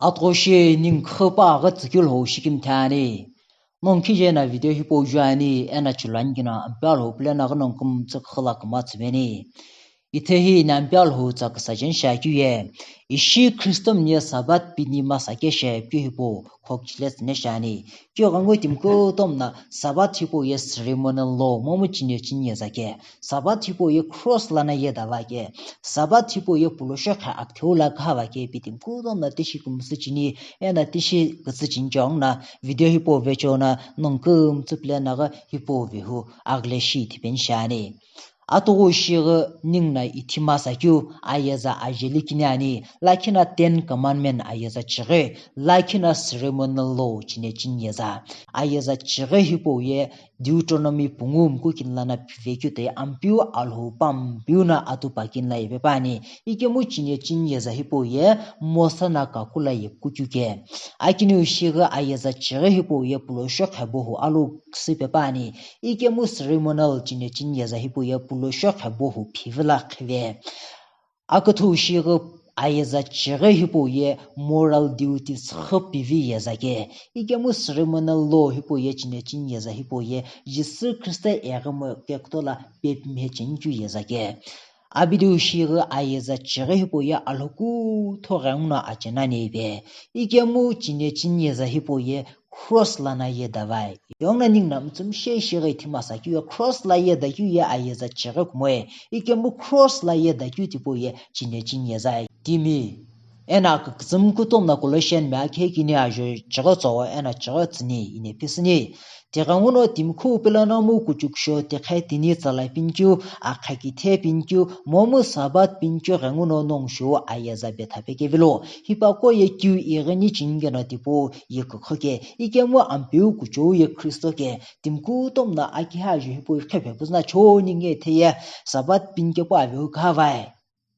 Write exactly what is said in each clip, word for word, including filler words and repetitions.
Atughushi ningu khupa aghi tsükeu lho shikimthi ani. Nongu khije na video hipau ju ani, eno chulani kino Ampeu Alhou pulena ghi nongu kümtsü khüla küma tsüveni. Ithehi Ampeu Alhou tsa küsa jeni shiakeu ye, ishi Christian ye Sabbath pini masa keshe pi hipau khokchile tsüni shiani. Keu ghengu timi kutomo na Sabbath hipau ye ceremonial law momu chine chini yeza ke. Sabbath hipau ye cross lono yedava ke. Sabbath hipau ye pulosho khe aktheu la khava ke pi timi kutomo na tishi kümsü chini, eno tishi kütsü chini chong na video hipau vecho na nongu kümtsü pulena ghi hipau vehu aghile shi ithipeni shiani. Atughushi ghi ningu na ithi masa keu ayeza ajeli kini ani, lakhi na Ten Commandment ayeza chighi, lakhi na ceremonial law chine chini yeza. Ayeza chighi hipau ye Deuteronomy pungu muku kini lono pivekeu toi Ampeu Alhou pa Ampeu no atupa kini la yepe püani. Ikemu chine chini yeza hipau ye Mosa no kaku la yepukeu ke. Akiniu shighi ayeza chighi hipau ye pulosho khe bohu alu küsü pe püani. Ikemu ceremonial chine chini yeza hipau ye pulosho khe bohu phivila khive. Aküthou shighi ayeza chighi hipau ye moral duties xü pivi yeza ke. Ikemu ceremonial law hipau ye chine chini yeza hipau ye Jisü Khrista eghi mo kekto la pepimhe cheni keu yeza ke. Abidiu shighi ayeza chighi hipau ye Alhou kutho ghenguno achenani ive. Ikemu chine chini yeza hipau ye cross lono yedavai. Yongna ningu na mütsümshe shighi ithi masa keu ye cross la yeda keu ye ayeza chighi kumoe. Ikemu cross la yeda keu tipau ye chine chini yezai. Timi. Eno kükütsümi kutomo na Colossian mi akhe kini ajo chighi tsowo eno chighi tsüni ine pisüni. Tighenguno timi khu pulena mu kuchukusho tikhe tini tsala pinikeu, akha kithe pinikeu, momu Sabbath pinikeu ghenguno nongsho ayeza betha pekevilo. Hipaqo ye keu ighini chini keno tipau ye kükhu ke, ikemu Ampeu kuchou ye Kristo ke, timi kutomo na akiha ju hipau iqhephe püzü na choni nge theye Sabbath pinikepu avehu khavai.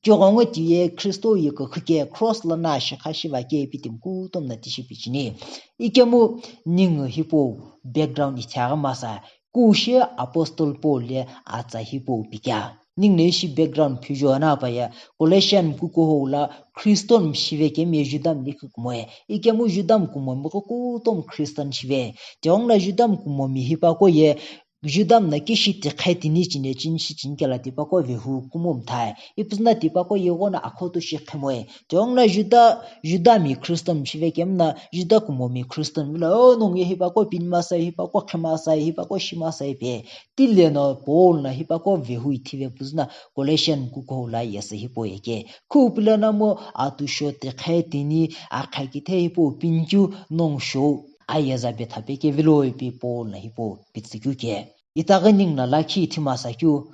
Keu ghengu tiye Kristo ye kükhu ke cross lono shikha shiva ke pi timi kutomo na tishi pichini. Ikemu ningu hipau background ithi aghi masa, kushe Apostle Paul ye atsa hipau pikea. Ningu na ishi background phiju ana pa ye Colossian kukuhou la Christian shive kemi ye Juda mi likhi kumoe. Ikemu Juda mi kumomi ghi kutomo Christian shive. Tighenguno Juda mi kumomi hipaqo ye Juda mi na kishi tikhe tini chine chini shi chini kela tipaqo vehu kumo mthai. Ipüzüno tipaqo yeghono akhoto shi khemoe. Tighenguno Juda, Juda mi Christian shive kemi na Juda kumomi Christian vilo, o nongu ye hipaqo pini masai, hipaqo khe masai, hipaqo shi masai pe. Tileno Paul no hipaqo vehu ithive püzüno Colossian kukuhou la yesü hipau ye ke. Khu pulena mu atusho tikhe tini akha kithe hipau pinikeu nongsho ayeza betha pekevilo ipi Paul no hipau pitsükeu ke. Itaghi ningu na lakhi ithi masa keu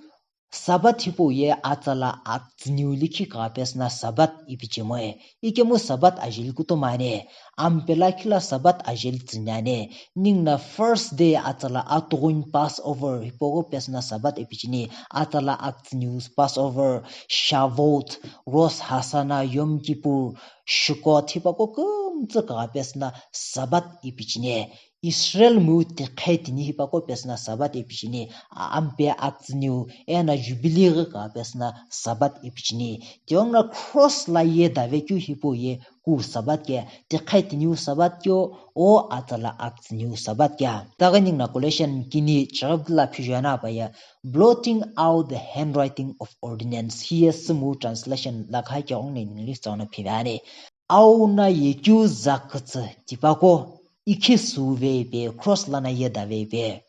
Sabbath hipau ye atsala aktsüniu likhi kha pesüno Sabbath ipichimoe. Ikemu Sabbath ajeli kutomo ani. Ampe lakhi la Sabbath ajeli tsüni ani. Ningu na first day atsala atughuni Passover hipaqo pesüno Sabbath ipichini. Atsala aktsüniu Passover, Shavuot, Rosh Hashanah, Yom Kippur, Sukkot hipaqo kümtsü kha pesüno Sabbath ipichini. Israel mu tikhe tini hipaqo pesüno Sabbath ipichini, a-, ampe aktsüniu eno Jubilee ghi kha pesüno Sabbath ipichini. Tighenguno cross la yedave keu hipau ye ku Sabbath ke, tikhe tiniu Sabbath keu, o atsala aktsüniu Sabbath kea. Itaghi ningu na Colossian kini chighi la phiju ana pa ye blotting out the handwriting of ordinance. Hiye sümu translation lakha keghengu na English tsa no phive ani. Auna ye keu zakütsü tipaqo ikhi suve ipi cross lono yedave ipi.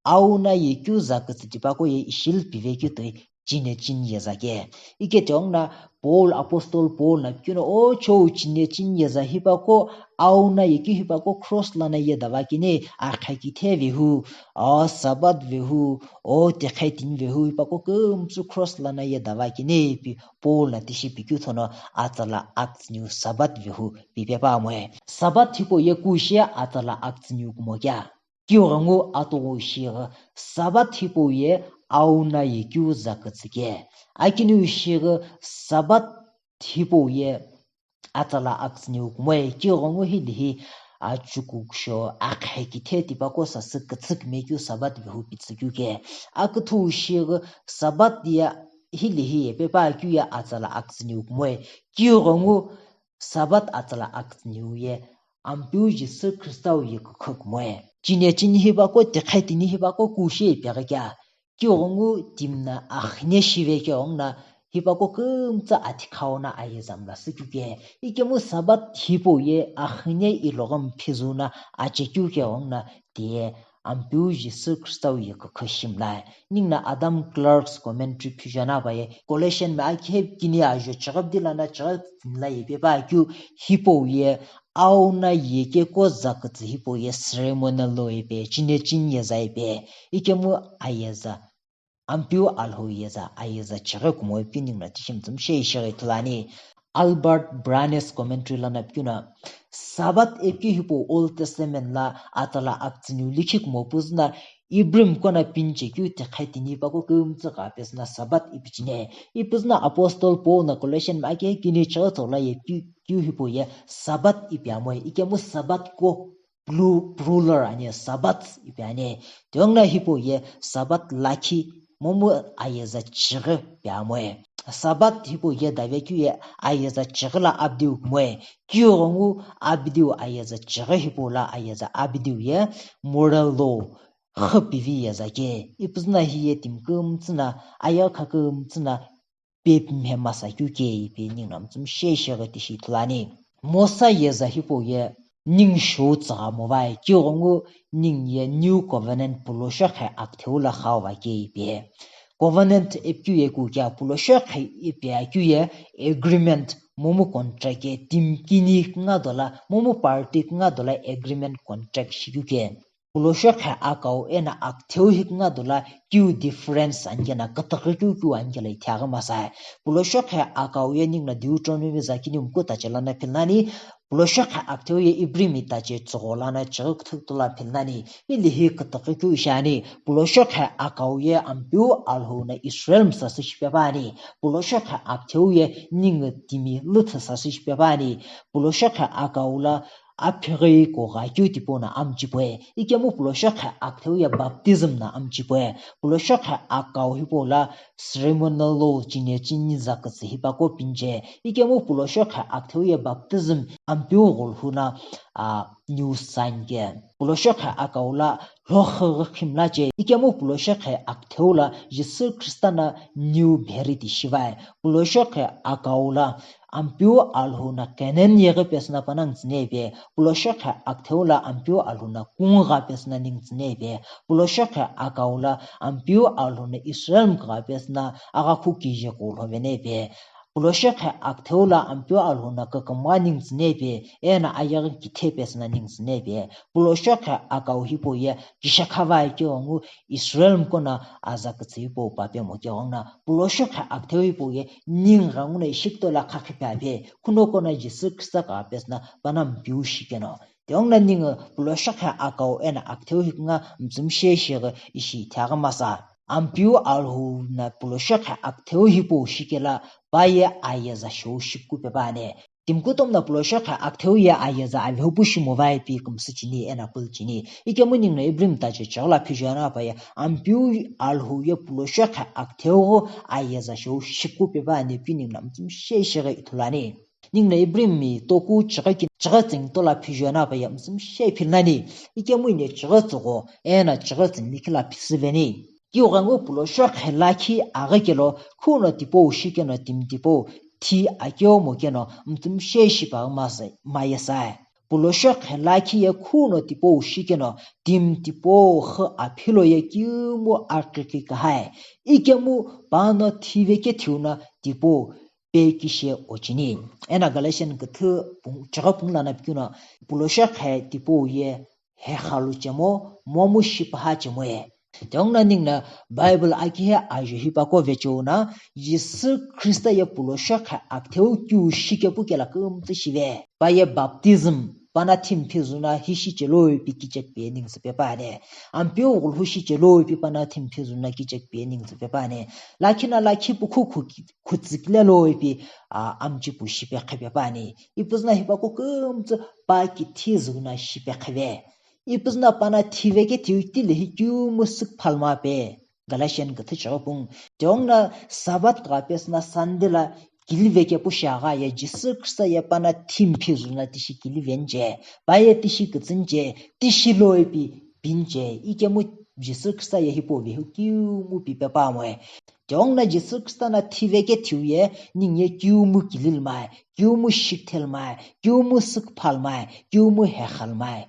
Auna ye keu zakütsü tipaqo ye ishili pive keu toi chine chini yeza ke. Ike tighenguno Paul, Apostle Paul no pikeno o chou chine chini yeza hipaqo, auna ye keu hipaqo cross lono yedava kini akha kithe vehu, o Sabbath vehu, o tikhe tini vehu hipaqo kümtsü cross lono yedava kini ipi Paul no tishi pikeu thono atsala aktsüniu Sabbath vehu pipe püamoe. Sabbath hipau ye kushe atsala aktsüniu kumo kea. Keu ghengu atughushi ghi Sabbath hipau ye auna ye keu zakütsü ke. Akiniu shighi Sabbath hipau ye atsala aktsüniu kumoe. Keu ghengu hilihi achukukusho akha kithe tipaqo sasü kütsü kümekeu Sabbath vehu pitsükeu ke. Aküthou shighi Sabbath ye hilihi yepe püakeu ye atsala aktsüniu kumoe. Keu ghengu Sabbath atsala akütsüniu ye Ampeu Jisü Khristau ye kükhu kumoe. Chine chini hipaqo tikhe tini hipaqo kushe ipeghi kea. Kighengu timi na axine shive keghengu na hipaqo kümtsü athikhau na ayeza mlasü keu ke. Ikemu Sabbath hipau ye axine iloghi mphizüu na achekeu keghengu na tiye Ampeu Jisü Khristau ye kükhu shi mlae. Ningu na Adam Clarke's commentary phiju ana pa ye, Colossian mi akhe kini ajo chighi pidi lana chighi tsini la ye pe pa keu hipau ye au na ye keko zakütsü hipau ye ceremonial law ye pe, chine chini yeza ye pe, ikemu ayeza Ampeu Alhou yeza ayeza chighi kumoe pi ningu na tishi mtsümshe ishighi ithulu ani. Albert Barnes commentary lana pikeu na, Sabbath ipi hipau Old Testament la atsala akütsüniu likhi kumo püzü na Ibrim qo na pinchekeu tikhe tini hipaqo kümtsü gha pesü na Sabbath ipi chine. Ipüzü na Apostle Paul na Colossian mi akhe kini chighi tso la ye pi keu hipau ye Sabbath ipi amoe. Ikemu Sabbath qo plu-, plural ani, Sabbath ipi ani. Tighengu na hipau ye Sabbath lakhi momu ayeza chighi pi amoe. Sabbath hipau ye dave keu ye ayeza chighi la abidiu kumoe. Kighengu abidiu ayeza chighi hipau la ayeza abidiu ye moral law, xü pivi yeza ke. Ipüzü na hi ye timi kümtsü na, ayeghi kha kümtsü na, pepi mhemasa keu ke ipi ningu na mtsümshe ishighi tishi ithulu ani. Mosa yeza hipau ye ningu shou tsügha movai, kighengu ningu ye New Covenant puloshoqhe aktheu la khau va ke ipi. Covenant ipi keu ye ku kea puloshoqhe ipi akeu ye agreement momu contract ye timi kini künga dola, momu party künga dola agreement contract shikeu ke. Puloshoqhe akau ena aktheu hi künga dola kiu difference ani kena, kütüghü keu kiu ani kela ithaghi masa. Puloshoqhe akau ye ningu na Deuteronomy zakini mku tache lana philnani, puloshoqhe aktheu ye Ibrim mi tache tsügho lana chighi küthü tola philnani, ili hi kütüghü keu ishi ani, puloshoqhe akau ye Ampeu Alhou na Israel msasü shipe pa ani, puloshoqhe aktheu ye ningu timi lüthü sasü shipe pa ani, puloshoqhe akau la aphighi kugha keu tipau no amchipuae, ikemu puloshoqhe aktheu ye baptism no amchipuae, puloshoqhe akau hipau la ceremonial law chine chini zakütsü hipaqo pinche, ikemu puloshoqhe aktheu ye baptism Ampeu ghulhu no, a, niu sign ke. Puloshoqhe akau la lhokhüghü khimla che, ikemu puloshoqhe aktheu la Jisü Khrista no niu bheri ti shivae, puloshoqhe akau la Ampeu Alhou no Canaan yeghi pesü no panang tsüne pe, puloshoqhe aktheu la Ampeu Alhou no kungugha pesü no ningu tsüne pe, puloshoqhe akau la Ampeu Alhou no Israel mkugha pesü no aghakhu kije kulho vene pe, puloshoqhe aktheu la Ampeu Alhou no kükümgha ningu tsüne pe, eno ayeghi kithe pesü no ningu tsüne pe, puloshoqhe akau hipau ye kishakhavai keghengu Israel mqo no aza kütsü hipau pa pemo keghengu no, puloshoqhe aktheu hipau ye ningu ghenguno ishi kutolo khakhi pe ape, khunoqo no Jisü Khrista kugha pesü no pano mpiu shikeno. Tighenguno ningu puloshoqhe akau eno aktheu hi künga mtsümshe ishighi ishi ithaghi masa. Ampeu Alhou no puloshoqhe aktheu hipau shikelo pa ye ayeza shou shipu kupe pa ani. Timi kutomo no puloshoqhe aktheu ye ayeza avehupu shi movai pi kümsü chini eno pulu chini. Ikemu ningu no Ibrim tache chighi la phiju ana pa ye Ampeu Alhou ye puloshoqhe aktheu ghi ayeza shou shipu kupe pa ani pi ningu no mtsümshe ishighi ithulu ani. Ningu no Ibrim mi toku chighi ki-, chighi tsüni tola phiju ana pa ye mtsümshe philnani. Ikemu ine chighi tsügho eno chighi tsüni likhi la phisüveni. Kughengu puloshoqhe lakhi aghi kelo khuno tipau shikeno timi tipau thi akeu mo keno mtsümshe shipa masa mayesae. Puloshoqhe lakhi ye khuno tipau shikeno timi tipau xü aphilo ye kimu aqiqi kahai. Ikemu pano thivekethiu no tipau pe kishe ochini. Eno Galatian küthü pung-, chighi pung lana pikeu no puloshoqhe tipau ye hekhalu chemo, momu shipaha chemoe. Tighenguno ningu no Bible akihe ajo hipaqo vecheo no, Jisü Khrista ye puloshoqhe aktheu kiu shikepu kelo kümtsü shive. Pa ye baptism, pano thimu phizüno hi shichelo ipi kichekpe ningu tsüpe pa ani. Ampeu ghulhu shichelo ipi pano thimu phizüno kichekpe ningu tsüpe pa ani. Lakhi no lakhi pukhu khu-, khutsükile lo ipi, a, amchipu shipe qhipe pa ani. Ipüzüno hipaqo kümtsü pa kithi züno shipe qhive. Ipüzüno pano thivekethiu tile hi kimu sükphalma pe. Galatian küthü chighi pung. Tighenguno Sabbath kugha pesü no Sunday lo kilive kepu shi agha ye Jisü Khrista ye pana thimi phizu na tishi kilive nje, pa ye tishi kütsü nje, tishi lo ipi pinje, ikemu Jisü Khrista ye hipau vehu kiumu pipe pamoe. Tighenguno Jisü Khrista na thive kethiu ye ningu ye kiumu kililmae, kiumu shikithelmae, kiumu sükphalmae, kiumu hekhalmae.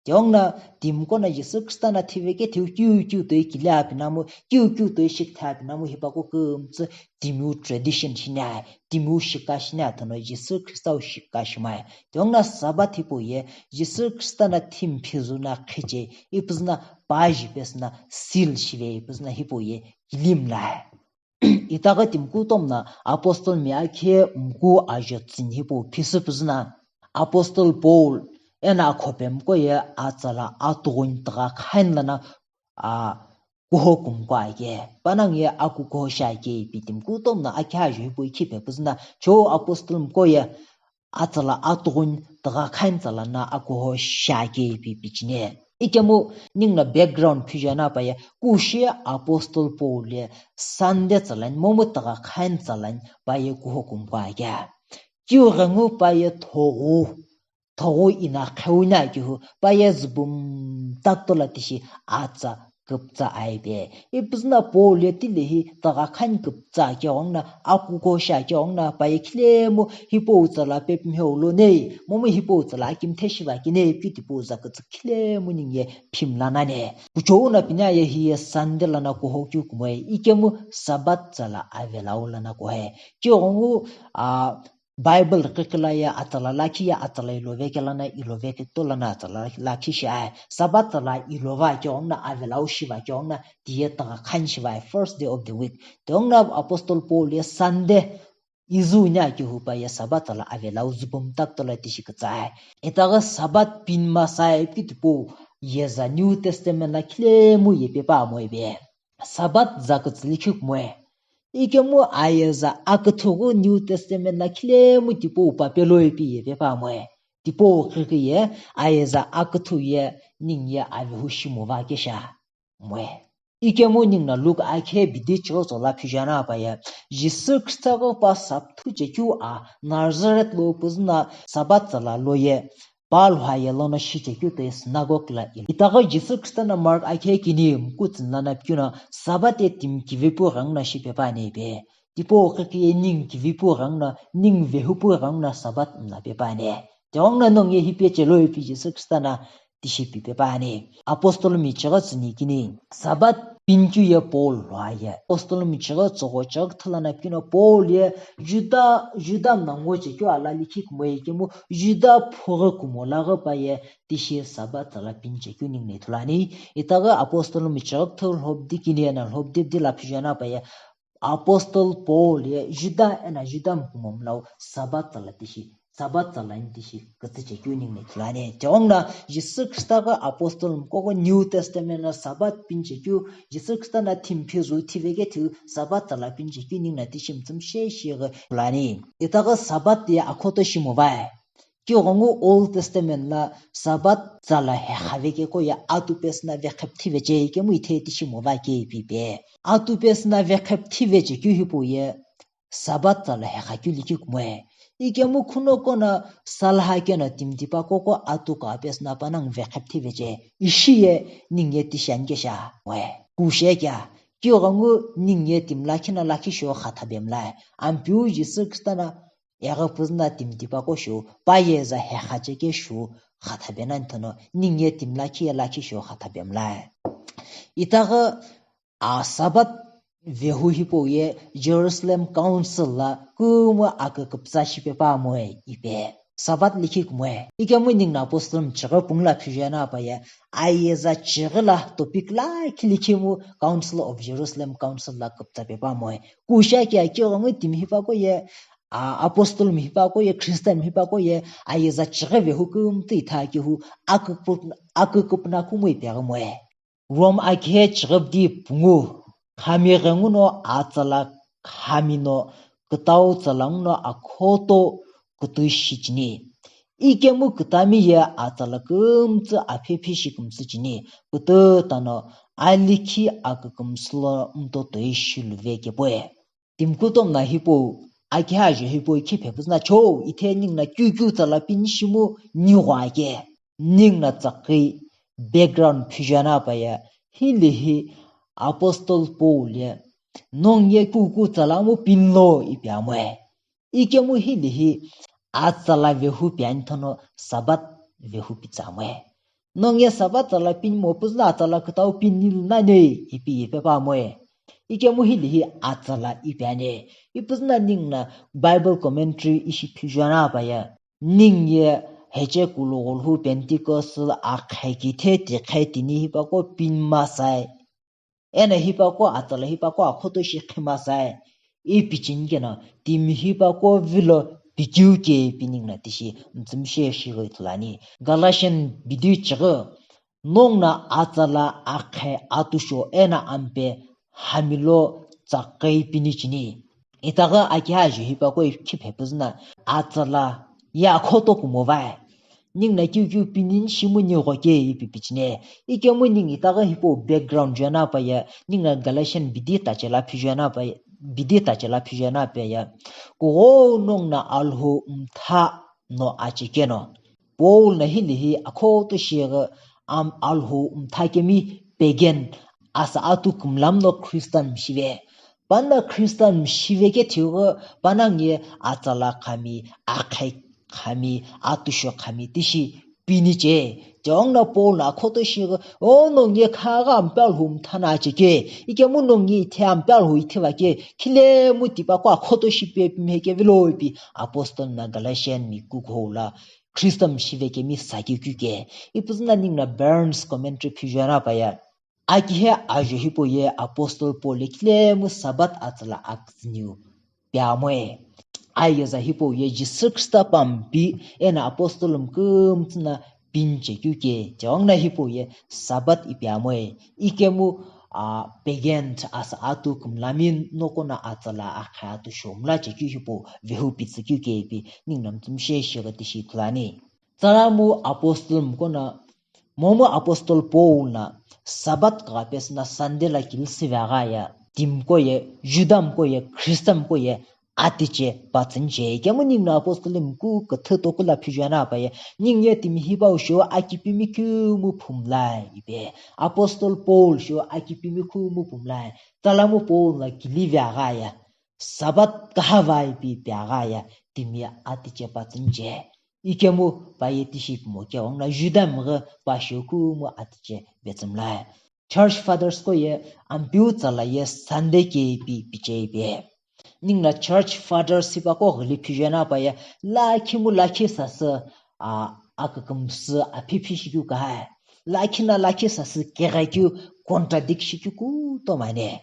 Tighenguno timiqo no Jisü Khrista na thive kethiu kiu kiu toi kile apinamu, kiu kiu toi shikithe apinamu hipaqo kümtsü timiu tradition shinae, timiu shika shinae thono Jisü Khrista wu shika shimae. Tighenguno Sabbath hipau ye Jisü Khrista na thimi phizu na khiche, ipüzü na paji pesü na seal shive, ipüzü na hipau ye kilimlae. Itaghi timi kutomo no apostle mi akhe mku ajo tsüni hipau phisüpüzü na, apostle Paul eno akhopemqo ye atsala atughuni tugha khani lono, a, kuho kumqo ake, panongu ye akukuho shi ake ipi timi kutomo no akhe ajo hipau ikhipepüzü na, cho apostle mqo ye atsala atughuni tugha khani tsala no akuho shi ake ipi pichine. Ikemu ninguno background phiju anapaye, kushi apostle Paul ye Sunday tsalani momu tugha khani tsalani pa ye kuho kumqo ake. Kiu ghengu pa ye thoghu, thoghu ina khewina kihu pa ye zübum takto la tishi atsa küptsa aipe. Ipüzü na Paul ye tilehi tugha khani küptsa keghenguno, akukuho shi keghenguno pa ye khilemu hipau tsala pepimheu lo nei, momu hipau tsala akimthe shiva kine ipi tipau zakütsü khilemu ningu ye phimla nani. Kuchou no pinaye hiye Sunday lono kuho keu kumoe, ikemu Sabbath tsala avelau lono kuhoe. Keghengu, a, Bible qhiqhila ye atsala lakhi ye atsala ilove kela no ilove ketola no atsala lakhi shiae. Sabbath tsala ilova keghenguno avelau shiva keghenguno tiye tugha khani shivae, first day of the week. Tighenguno apostle Paul ye Sunday izu ina kihu pa ye Sabbath tsala avelau zübum takto la tishi kütsae. Itaghi Sabbath pin masae ipi tipau yeza New Testament la khilemu ye pepa amoe be. Sabbath zakütsü likhi kumoe. Ikemu ayeza aküthughu New Testament la khilemu tipau papelo ipi ye pepa amoe. Tipau qhiqhi ye ayeza aküthughu ye ningu ye avehu shimova kesha moe. Ikemu ninguno Luke akhe bidi chighi tsola phiju anapaye, Jisü Khrista ghi pa sapthu chekeu a Nazareth lo püzü no Sabbath tsala lo ye pa lhua ye lono shi chekeu toi synagogue la ilo. Itaghi Jisü Khrista no Mark akhe kini mku tsüni lono pikeu no Sabbath ye timi kivipu ghenguno shi pepa ani be. Tipau qhiqhi ye ningu kivipu ghenguno, ningu vehupu ghenguno Sabbath mla pepa ani. Tighenguno nongu ye hipe chelo ipi Jisü Khrista no tishi pipe pa ani. Apostle mi chighi tsüni kini Sabbath pinikeu ye Paul lhua ye. Apostle mi chighi tsügho chighi küthü lono pikeu no Paul ye Juda, Juda mna ngo chekeu ala likhi kumoe ikemu Juda phughi kumo laghi pa ye tishi Sabbath tsala pini chekeu ninguno ithulu ani. Itaghi apostle mi chighi küthü lhobdi kini eno lhobdi bidi la phiju anapaye, apostle Paul ye Juda eno Juda mi kumo mlau Sabbath tsala tishi, Sabbath tsala ani tishi kütsü chekeu ninguno ithulu ani. Tighenguno Jisü Khrista ghi apostle mqo ghi New Testament lo Sabbath pini chekeu, Jisü Khrista no thimi phizu thive kethiu Sabbath tsala pini chekeu ninguno tishi mütsümshe shi ghi ithulu ani. Itaghi Sabbath ye akhoto shimovae. Kighengu Old Testament lo Sabbath tsala hekhave keko ye atu pesü no vekhepthi veche ikemu ithe tishi mova ke ipi pe. Atu pesü no vekhepthi veche keu hipau ye Sabbath tsala hekha keu likhi kumoe. Ikemu khunoqo no salha keno timi tipaqo qo atu ka pesü no panongu vekhepthi veche. Ishi ye ningu ye tishi ani kesha moe. Kushe kea. Kighengu ningu ye timi lakhi no lakhi shou khatha bemlae. Ampeu Jisü Khrista no eghi püzü no timi tipaqo shou, pa yeza hekha cheke shou khatha benani thono, ningu ye timi lakhi ye lakhi shou khatha bemlae. Itaghi, a, Sabbath vehu hipau ye Jerusalem Council lo kumo aküküpütsa shipe pa moe ipi. Sabbath likhi kumoe. Ikemu ninguno apostle mi chighi pungu lo phiju anapaye, ayeza chighi lo topic lakhi likhi mu Council of Jerusalem Council lo küpütsa pe pa moe. Kushe kea kighengu timi hipaqo ye, a, apostle mi hipaqo ye, Christian mi hipaqo ye, ayeza chighi vehu kümtsü itha kehu, aküküp-, aküküpüna kumo ipeghi moe. Rome akhe chighi bidi pungu, khami ghenguno atsala khami no, kütau tsala nguno akhoto kütü shicheni. Ikemu kütami ye atsala kümtsü aphephi shi kümsücheni, kütü tano alikhi akükümsü lo mtotoi shiluve kepoe. Timi kutomo no hipau Akihe ajo hipau ikhi phe püzü na cho, ithe ningu na kiu kiu tsala pini shimu nigho ake. Ningu na tsakhi background phiju ana pa ye, hili hi Apostle Paul ye, nongu ye kiu kiu tsala mu pinlo ipi amoe. Ikemu hili hi atsala vehu piani thono Sabbath vehu pitsa amoe. Nongu ye Sabbath tsala pini mo püzü na atsala kütau pini nani ipi ipe pa amoe. Ikemu hili hi atsala ipi ani. Ipüzü na ningu na Bible commentary ishi phiju ana pa ye. Ningu ye heche kulu ghulhu Pentecostal akhe kithe tikhe tini hipaqo pini masai. Eno hipaqo atsala hipaqo akhoto shi khimasai. Ipi cheni keno timi hipaqo vilo pikiu ke ipi ningu na tishi mtsümshe shighi ithulu ani. Galatian bidi chighi, nongu na atsala akhe atusho eno ampe hamilo tsakhi pini cheni. Itaghi akihe ajo hipaqo ikhi phe püzü na atsala ye akhoto kumo vai. Ningu na kiu kiu pini shimu nigho ke ipi pichine. Ikemu ningu itaghi hipau background ju ana pa ye, ningu na Galatian bidi tache la phiju ana pa ye, bidi tache la phiju ana pa ye. Kughengu nongu na Alhou mtha no achekeno. Paul na hili hi akhoto shighi am Alhou mtha kemi pagan asa atu kümla mno Christian mishive. Pana Christian mishive ke thiu pana nge atsala khami, akhe khami, atusho khami tishi pini che. Tighengu na Paul na akhoto shighi, o nongu ye khaghi ampe Alhou mtha na acheke. Ikemu nongu ye ithe ampe Alhou ithe vake. Khilemu tipaqo akhoto shipe pimhe ke vilo ipi Apostle na Galatian mi kukho la Christian mishive kemi saki kike. Ipüzü na ningu na Barnes commentary phiju ana pa ye. Akihe ajo hipau ye Apostle Paul ye khilemu Sabbath atsala akütsüniu pi amoe. Ayeza hipau ye Jisü Khrista pampi eno Apostle mkümtsü na pini chekeu ke. Tighengu na hipau ye Sabbath ipi amoe. Ikemu a pagan asa atu kümlami noko na atsala akhe atusho mla chekeu hipau vehu pitsükeu ke ipi ningu na mtsümshe shighi tishi ithulu ani. Tsala mu Apostle mko na, momu Apostle Paul na Sabbath kagha pesü na Sunday la kilisive agha ye, timi ko ye, Juda mko ye, Christian mko ye, atiche patsüni che. Ikemu ningu na Apostle mku küthü toku la phiju ana pa ye, ningu ye timi hipau sho akipimi keu mu phumlai ipi. Apostle Paul sho akipimi keu mu phumlai. Tsala mu Paul na kilive agha ye, Sabbath kaha va ipi pi agha ye, timi atiche patsüni che. Ikemu pa ye tishi pimo ke ghongu na Juda mgha pa shioku mu atiche vetsümlai. Church Fathers ko ye Ampeu tsala ye Sunday ke ipi piche ipi. Ningu na Church Fathers hipaqo ghili phiju ana pa ye lakhi mu lakhi sasü a akükümsü aphiphi shikeu kahai. Lakhi na lakhi sasü kegha keu contradict shikeu kutomo ani.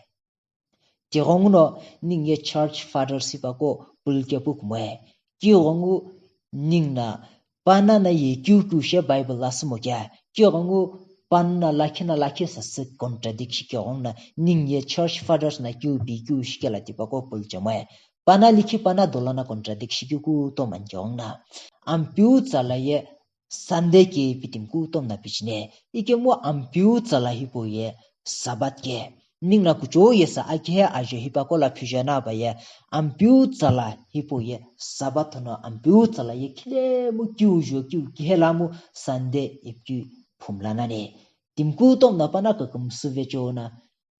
Tighenguno ningu ye Church Fathers hipaqo pulkepu kumoe. Kughengu ningu na pana na ye kiu kiu she Bible la sümo kea. Kughengu pana na lakhi na lakhi sasü contradict shi kughengu na ningu ye Church Fathers na kiu pi kiu shikela tipaqo pulchemoe. Pana likhi pana dola na contradict shikeu kutomo ani kughengu na. Ampeu tsala ye Sunday ke ipi timi kutomo na pichine. Ikemu Ampeu tsala hipau ye Sabbath ke. Ningu na kuchou ye sa akihe ajo hipaqo la phiju ana pa ye. Ampeu tsala hipau ye Sabbath no Ampeu tsala ye khilemu kiu jo kiu kihe lamu Sunday ipi phumla nani. Timi kutomo na pana kükümsü vecho na.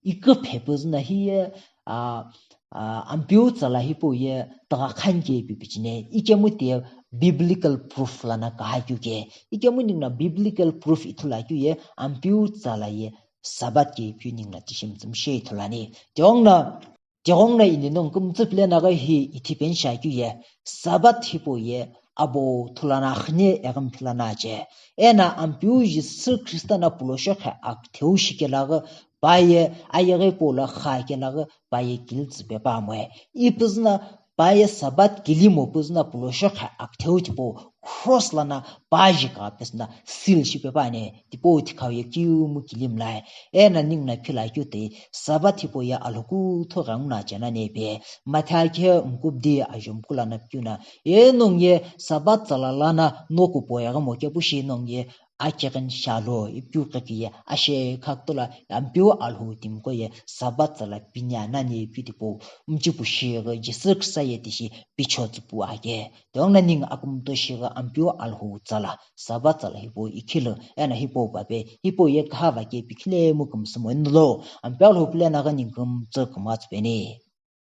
Iküphe püzü na hi ye, a, a, Ampeu tsala hipau ye tugha khani ke ipi pichine, ikemu tiye biblical proof lana kahakeu ke, ikemu ningu na biblical proof ithulu akeu ye, Ampeu tsala ye Sabbath ke ipi ningu na tishi mtsümshe ithulu ani. Tighengu na, tighengu na ini nongu kümtsü pile na ghi hi ithi peni shi akeu ye, Sabbath hipau ye, abo thulana akhine eghi mphilana ache. Eno Ampeu Jisü Khrista na pulosho khe aktheu shikela ghi, pa ye ayeghi hipau lo kha kela ghi pa ye kilitsü pe pa amoe. Ipüzü na pa ye Sabbath kilimo püzü na pulosho khe aktheu tipau cross lana pa jika pesü na seal shipe pa ani. Tipau thikhau ye kiu mu kilimlai. Eno ningu na phila keu toi Sabbath hipau ye alhokutho ghengu na chena ne pe. Matha khe mkubdi ajomkula na piu na. E nongu ye Sabbath tsala lana noku po ye ghi mo kepu shi nongu ye acheghini shalo, ipiu qhekeu ye ashe khaktola Ampeu Alhou timiqo ye Sabatsala pinia nani ipi tipau mchipu shighi Jisü Khrista ye tishi pichotsupu ake. Tighenguno ningu akümtsü shighi Ampeu Alhou tsala, Sabatsala hipau ikhilo, eno hipau pape, hipau ye kahava ke pikhilemu kümsü mono lo, Ampeu Alhou pulena ghi ningu kümtsü kümatsü peni.